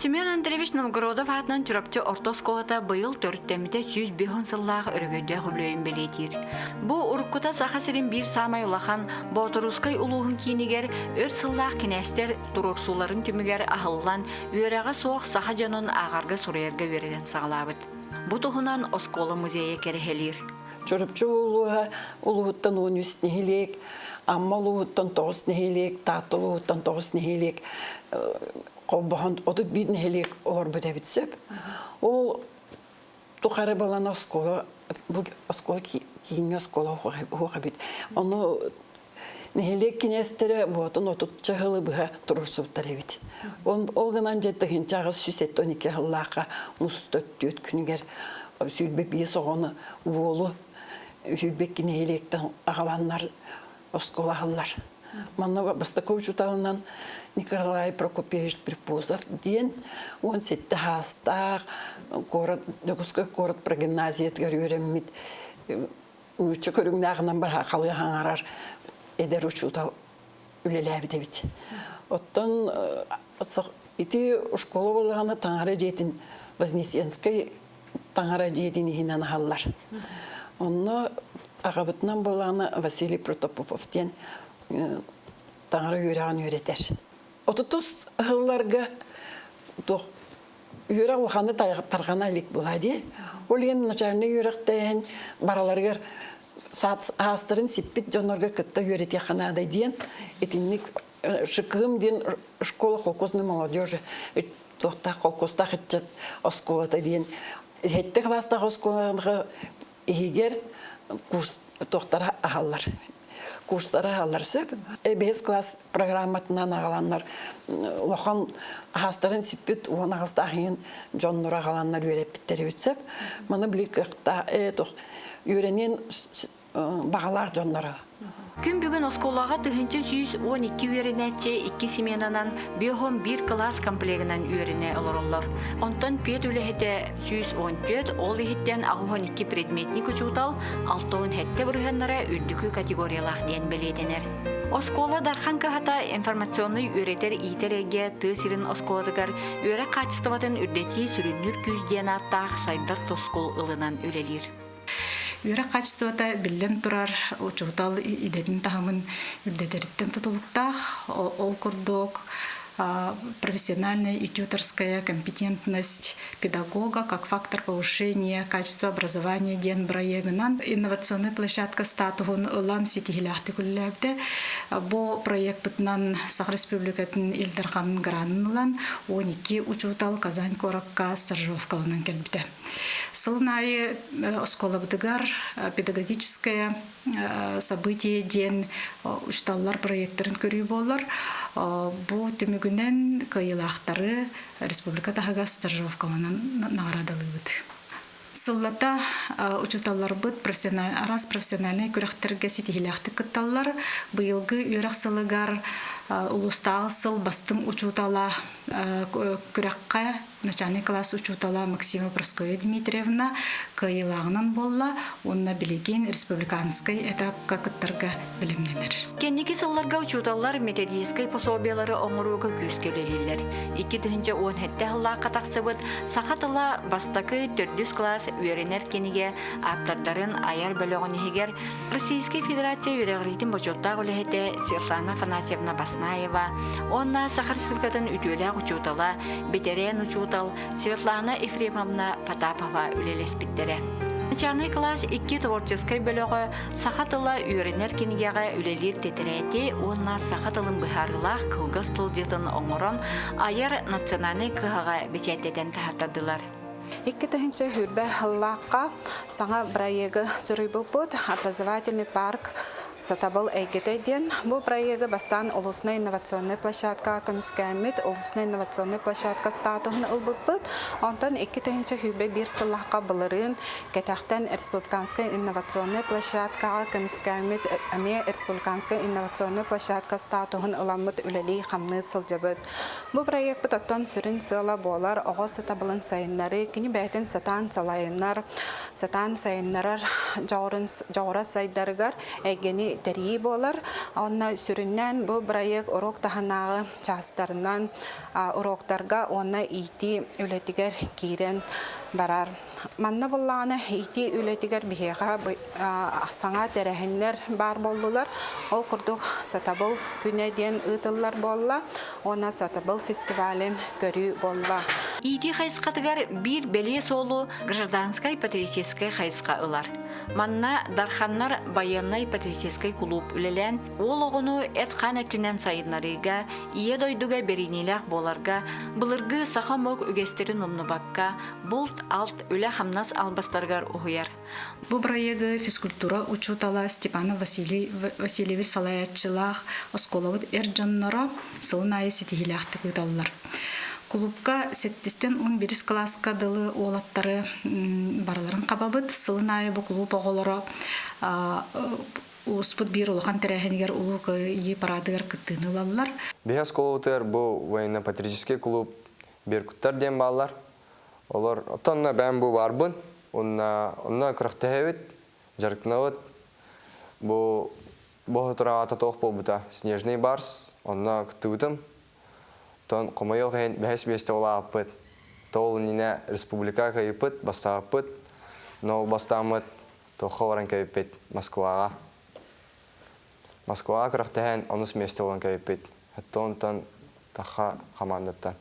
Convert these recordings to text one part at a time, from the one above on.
Семен Андреевич Новгородов аатынан Чурапчы орто оскуолата быйыл төрүттэммитэ 105 сыллаах өрөгөйдөөх үбүлүөйүн бэлиэтиир. Бу уруккута Саха сирин биир саамай улахан Боотурусскай улууһун киинигэр өр сыллаах кинээстэр туруорсууларын түмүгэр аһыллан, үөрэҕэ суох саха дьонун ааҕарга-суруйарга үөрэтэн саҕалаабыт. Бу туһунан оскуола музейа кэрэһэлиир. Чурапчы улууһа улууһуттан 13 нэһилиэк, Амма улууһуттан 9 нэһилиэк, Таатта улууһуттан 9 нэһилиэк холбоһон 31 нэһилиэк олорбут эбит сөп. Ол тухары балан оскуола бу оскуола кииҥҥэ оскуола уһуох эбит. Ону нэһилиэк кинээстэрэ буотун отучча сылы быһа туруорсубуттар эбит. Ол гынан дьэ 1872 сыллаахха муста түөрт күнүгэр 25 оҕону уолу 22 нэһилиэктэн аҕаланнар оскуола аһыллар. Манна бастакы учууталынан Николай Прокопьевич Припузов диэн 17 саастаах куорат Дьокуускай куорат прогимназиятыгар үөрэммит нуучча көрүҥнээҕинэн бараахалыы хаҥарар эдэр учуутал үлэлээбит эбит. Оттон ити школа буоллаҕына таҥара дьиэтин Вознесенскай таҥара дьиэтин иһинэн аһаллар. Онно аҕабытынан буоллаҕына Василий Протопопов диэн таҥара үөрэҕин үөрэтэр. Отутус сылларга туох үөрэх улаханы тарҕана илик буолаа дии. Ол иһин начальнай үөрэхтээһин бараларыгар саастарын сиппит дьоннорго кытта үөрэтиэххэ наада диэн итинник ШКМ диэн школа холкозной молодежи туохтаах холкуостаах ыччат оскуолата диэн сэттэ кылаастаах оскуолаҕа иһигэр курс туохтара аһаллар курстара аһаллар сөп бэһис класс программатынан аҕаланнар улахан аһастарын сиппит уон аҕыстаах иһин дьоннору аҕаланнар үөрэппиттэр эбит сөп маны били кыахтаах үөрэниэн баҕалаах дьонноро. Күн бүгүн оскуолаҕа 1112 үөрэнээччи икки сменанан биоһон биир кылаас комплегынан үөрэнэ олороллор. Онтон пед үлэһитэ 114, ол иһиттэн 82 предметник учуутал, 67 бырыһыаннара үрдүкү категориялаах диэн бэлиэтэнэр. Оскуола Дархан кыһата информационнай үөрэтэр-иитэр эйгэ тыа сирин оскуолатыгар үөрэх хаачыстыбатын үрдэтии сүрүннүүр күүс диэн ааттаах сайдар тускул ылынан үлэлиир. Үөрэх хаачыстыбата биллэн турар, учуутал идэтин таһымын үрдэтэриттэн тутулуктаах. Ол курдук профессиональная и тьюторская компетентность педагога как фактор повышения качества образования диэн бырайыагынан инновационнай площадка статуһун ылан ситиһилээхтик үлэлээбитэ. Бу проекпытынан Саха Республикатын Ил Дарханын гранын ылан 12 учуутал Казань куоракка стажировкаланан кэлбитэ. Сылын аайы оскуолабытыгар педагогическое событие диэн учууталлар проекторын көрүү буолар. Бу түмүгүнэн кыайыылаахтары республика таһыгар стажировкаланан наҕараадалыыбыт. Сыллата учууталларбыт араас профессиональнай күрэхтэргэ ситиһиилээхтик кытталлар. Быйылгы үөрэх сылыгар улуустааҕы сыл бастыҥ учуутала күрэххэ начальный класс учуутала Максима Прасковья Дмитриевна кыайыылааҕынан буолла уонна билигин республиканскай этапка кыттарга бэлэмнэнэр. Кэнники сылларга учууталлар методическай пособиелары оҥорууга күүскэ үлэлииллэр. 2017 сыллаахха тахсыбыт Саха тыла бастакы төрдүс кылаас үөрэнэр кинигэ ааптардарын айар бөлөҕүн иһигэр Российскай Федерация үөрэҕириитин бочуоттаах үлэһитэ Светлана Афанасьевна Баснаева уонна Саха Республикатын үтүөлээх учуутала, бэтэрээн учуутал Светлана Ефремовна Потапова үлэлэспиттэрэ. Начальнай кылаас икки творческай бөлөҕө саха тыла үөрэнэр кинигэҕэ үлэлиир тэтэрээти уонна саха тылын быһаарыылаах кылгас тылдьытын оҥорон айар национальнай кыһаҕа бэчээттэтэн таһааттардылар. 2020 сыллаахха саҥа бырайыагы суруйбуппут «Образовательный парк Сатабыл эйгэтэ» диэн. Бу бырайыагы бастаан улуусунай инновационнай площадкаҕа көмүскээммит, улуусунай инновационнай площадка статуһун ылбыппыт. Онтон 2021 сыллаахха былырыын кэтэхтэн республиканскай инновационнай площадкаҕа көмүскээммит, эмиэ республиканскай инновационнай площадка статуһун ыламмыт үлэлии-хамныы сылдьабыт. Бу проекпыт оттон сүрүн сыала буолар оҕо сатабылын сайыннарыы, кини бэйэтин сатаан салайынар, сатаан сайыннарар дьоҕурун дьоҕура сайдарыгар эйгэни үлэни тэрийии буолар. Онно сүрүннээн бу бырайыак уруок таһынааҕы чаастарынан уруоктарга уонна иитии үлэтигэр киирэн барар. Манна буллаҕына иитии үлэтигэр биһиэхэ саҥа тэрээһиннэр баар буоллулар. Ол курдук Сатабыл күнэ диэн ыытыллар буолла уонна Сатабыл фестивалын көрүү буолла. Иитии хайысхатыгар биир бэлиэ суолу гражданскай патриотическай хайысха ылар. Манна Дарханнар байыаннай-патриотическай кулууп үлэлээн, уол оҕону эт-хаан өттүнэн сайыннарыыга, ийэ дойдуга бэриниилээх буоларга, былыргы саха омук үгэстэрин умнубакка, булт-алт, үлэ-хамнас албастарыгар уһуйар. Бу бырайыагы физкультура учуутала Степанов Василий Васильевич салайааччылаах оскуолабыт эр дьонноро сылын аайы ситиһиилээхтик ыыталлар. Кулуупка сэттистэн 11 кылааска дылы уолаттары барыларын хабабыт. Сылын аайы бу кулууп оҕолоро улууспут биир улахан тэрээһинигэр Улуу Кыайыы параадыгар кыттыыны ылаллар. Биһи оскуолабытыгар бу военно-патриотический клуб Беркуттар диэн бааллар. Олор оттон бэйэм бу баарбын. Онно онно күрэхтэһэбит, дьарыктанабыт. Бу бу тураҕата туох буолбута Снежный барс, онно кыттыбытым. Тон хомойуох иһин бэһис миэстэ улааппыт. Тоол иннинэ республика кыайыппыт, бастаабыппыт. Но ол бастааммыт туохха баран кэбиппит Москваҕа. Москваҕа күрэхтэһэн онус миэстэ буолан кэбиппит. Онтон Таха хамаандаттан.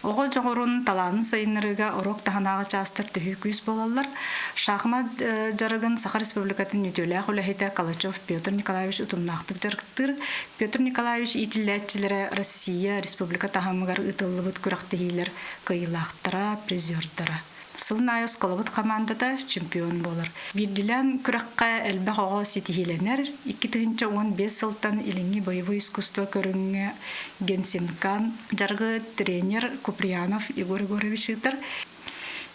Оҕо дьоҕурун, талаанын сайыннарыыга уруок таһынааҕы чаастар төһүү күүс буолаллар. Шахмат дьарыгын Саха Республикатын үтүөлээх үлэһитэ Калачев Петр Николаевич утумнаахтык дьарыктыыр. Петр Николаевич иитиллээччилэрэ Россия, республика таһымыгар ыытыллыбыт күрэхтэһиилэр кыайыылаахтара, призердара. Сылын аайы оскуолабыт хамаандата чемпион буолар. Биирдилээн күрэххэ элбэх оҕо ситиһиилэнэр. 2015 сылтан Илиҥҥи боевой искусство көрүҥҥэ Генсинкан дьарыгы тренер Куприянов Егор Егорович ыытар.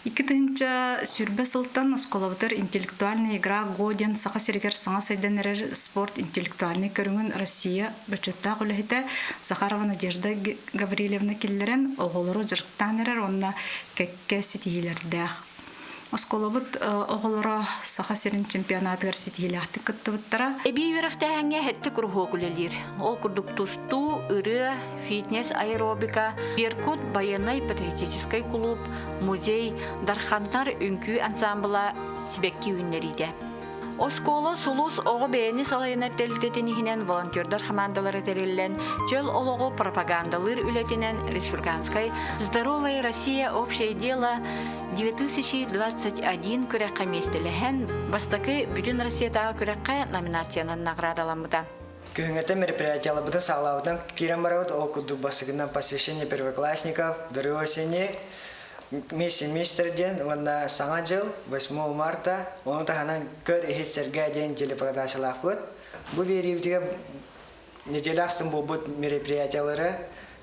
2020 сылтан оскуолабытыгар интеллектуальная игра ГО диэн Саха сиригэр саҥа сайдан эрэр спорт интеллектуальнай көрүҥүн Россия бочуоттаах үлэһитэ Захарова Надежда Гаврильевна киллэрэн оҕолору дьарыктаан эрэр уонна кэккэ ситиһиилэрдээх. Оскуолабыт оҕолоро Саха сирин чемпионатыгар ситиһиилээхтик кыттыбыттара. Эбии үөрэхтээһиҥҥэ сэттэ куруһуок үлэлиир. Ол курдук тустуу, ырыа, фитнес, аэробика, Беркут байыаннай-патриотическай кулууп, музей, Дархантар үҥкүү ансаамбыла, сибэкки үүннэриитэ. Оскуола Сулус оҕо бэйэни салайынар тэрилтэтин иһинэн волонтердар хамаандалара тэриллэн, чөл олоҕу пропагандалыыр үлэтинэн республиканскай «Здоровая Россия. Общее дело» 2021 күрэххэ миэстэлэһэн, бастакы Бүтүн Россиятааҕы күрэххэ номинациянан наҕараадаламмыта. Күһүҥҥүтэ мероприятияларбытын саҕалаабытынан киирэн барабыт. Ол курдук бастакынан посвящение первоклассников, дары осени, Мисс Мистер диэн уонна Саҥа дьыл 8 марта, ону таһынан Көр иһит сэргээ диэн телепродачалаахпыт. Бу биэриибитигэр неделя ахсын буолбут мероприятиялары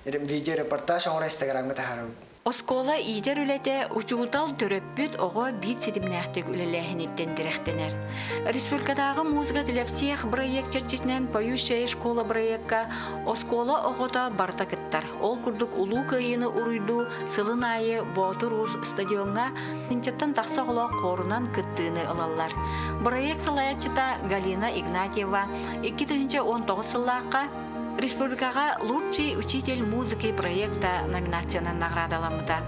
видеорепортаж оҥоро инстаграмҥа таһаарабыт. Оскуола иитэр үлэтэ учуутал, төрөппүт, оҕо биир ситимнээхтик үлэлээһиниттэн тирэхтэнэр. Республикатааҕы музыка для всех бырайыак чэрчитинэн Поющая школа бырайыакка оскуола оҕото барыта кыттар. Ол курдук Улуу Кыайыыны уруйдуу сылын аайы Боотур Уус стадиоҥҥа тыһыынчаттан тахса оҕолоох хуорунан кыттыыны ылаллар. Бырайыак салайааччыта Галина Игнатьева 2019 сыллаахха республикаҕа «Лучший учитель музыки» проекта номинациянан наҕараадаламмыта.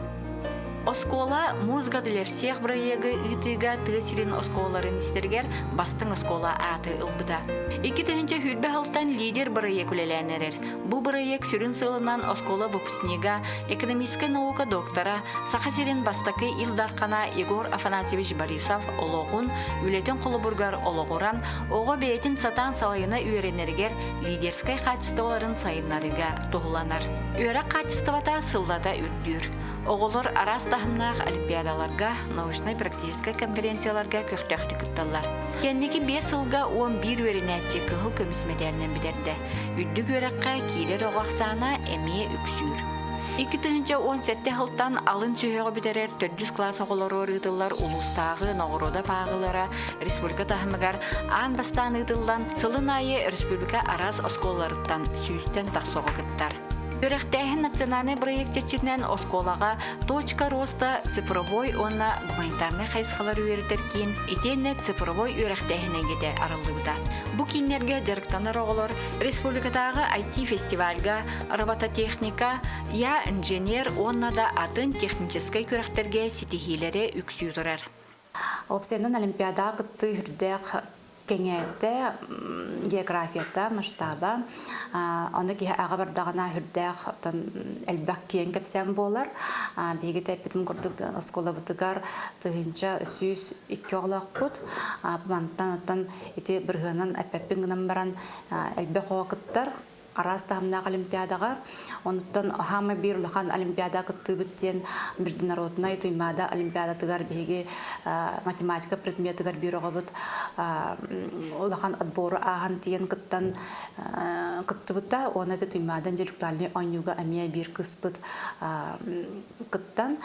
Оскуола «Музыка для всех» бырайыагы ыытыыга тыа сирин оскуолаларын истэригэр бастыҥ оскуола ааты ылбыта. 2020 сылтан лидер бырайыак үлэлээн эрэр. Бу бырайыак сүрүн сыалынан оскуола выпускнига, экономическай наука доктора, Саха сирин бастакы Ил Дархана Егор Афанасьевич Борисов олоҕун, үлэтин холобургар олоҕуран, оҕо бэйэтин сатаан салайына үөрэнэригэр лидерскэй хаачыстыбаларын сайыннарыыга туһуланар. Үөрэх хаачыстыбата сыллата үрдүүр. Оҕолор араас таһымнаах олимпиадаларга, научнай-практическай конференцияларга көхтөөхтүк кытталлар. Кэнники 5 сылга 11 үөрэнээччи кыһыл көмүс мэдээлинэн бүтэрдэ. Үрдүк үөрэххэ киирэр оҕо ахсаана эмиэ үксүүр. 2017 сылтан алын сүһүөҕү бүтэрэр төрдүс кылаас оҕолоругар ыытыллар улуустааҕы ноҕоруода пааҕылара республика таһымыгар аан бастаан ыытыллан, сылын аайы республика араас оскуолаларыттан сүүстэн тахса оҕо кыттар. Үөрэхтээһин национальнай бырайыак чэрчитинэн оскуолаҕа «Точка роста» цифровой уонна гуманитарнай хайысхалар үөрэтэр киин итиэннэ цифровой үөрэхтээһин эйгэтэ арыллыбыта. Бу кииннэргэ дьарыктанар оҕолор республикатааҕы IT-фестивальга робототехника, Я инженер уонна да атын техническэй күрэхтэргэ ситиһиилэрэ үксүү турар. Уопсайынан Олимпиадаҕа кыттыы үрдээх кэҥээтэ, географията, масштаба. Ону киһи аҕа бардаҕына үрдээх оттон элбэх киэҥ кэпсээн буолар. Биһиги тэппитим курдук оскуолабытыгар 1102 оҕолоохпут. Мантан оттон ити бырыһыанан эппэппин гынан баран элбэх оҕо кыттар араас таһымнаах олимпиадаҕа. Онуттан хаама биир улахан олимпиада кыттыыбыт диэн международнай Туймаада олимпиадатыгар биһиги математика предметыгар биир оҕобут улахан отбору ааһан тиийэн кыттан кыттыбыта. Уонна это Туймаада интеллектуальный оонньууга эмиэ биир кыыспыт кыттан,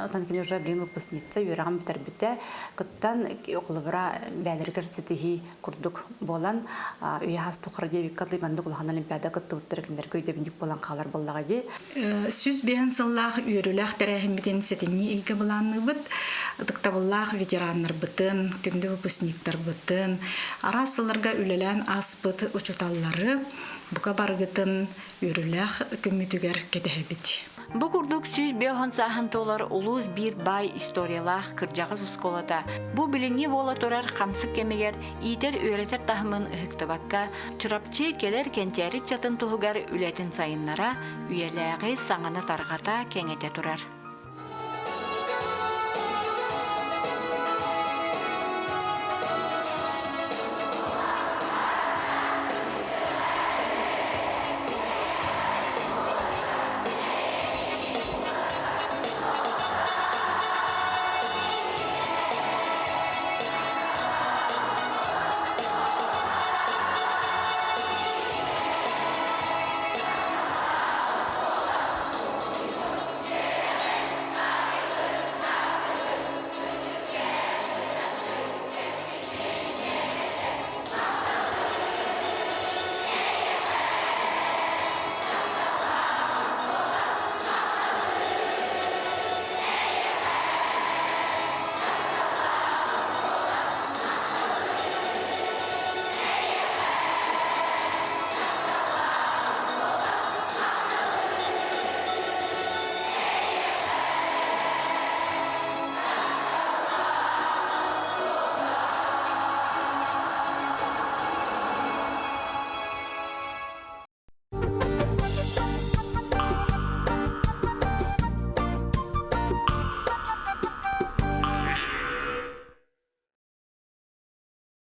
оттон кини уже блин выпускница үөрэҕин бүтэрбитэ. Кыттан холобура бээлэригэр ситиһии курдук буолан үйэ хас тухары диэбиккэ дылы маннык улахан олимпиада кыттыбыттара кинилэргэ өйдөбүнньүк буолан хаалар буоллаҕа дии. 105 сыллаах үөрүүлээх тэрээһиммитин сэтинньи ыйга былаанныыбыт. Ытыктабыллаах ветераннарбытын, күндү выпускниктарбытын, араас сылларга үлэлээн ааспыт учууталлары бука барыгытын үөрүүлээх күммүтүгэр кэтэһэбит. Бу курдук 150 сааһын туолар улуус биир баай историялаах кырдьаҕас оскуолата бу билиҥҥи буола турар хамсык кэмигэр иитэр-үөрэтэр таһымын ыһыктыбакка, Чурапчы кэлэр кэнчээри ыччатын туһугар үлэтин сайыннара, үйэлээҕи саҥаны тарҕата, кэҥэтэ турар.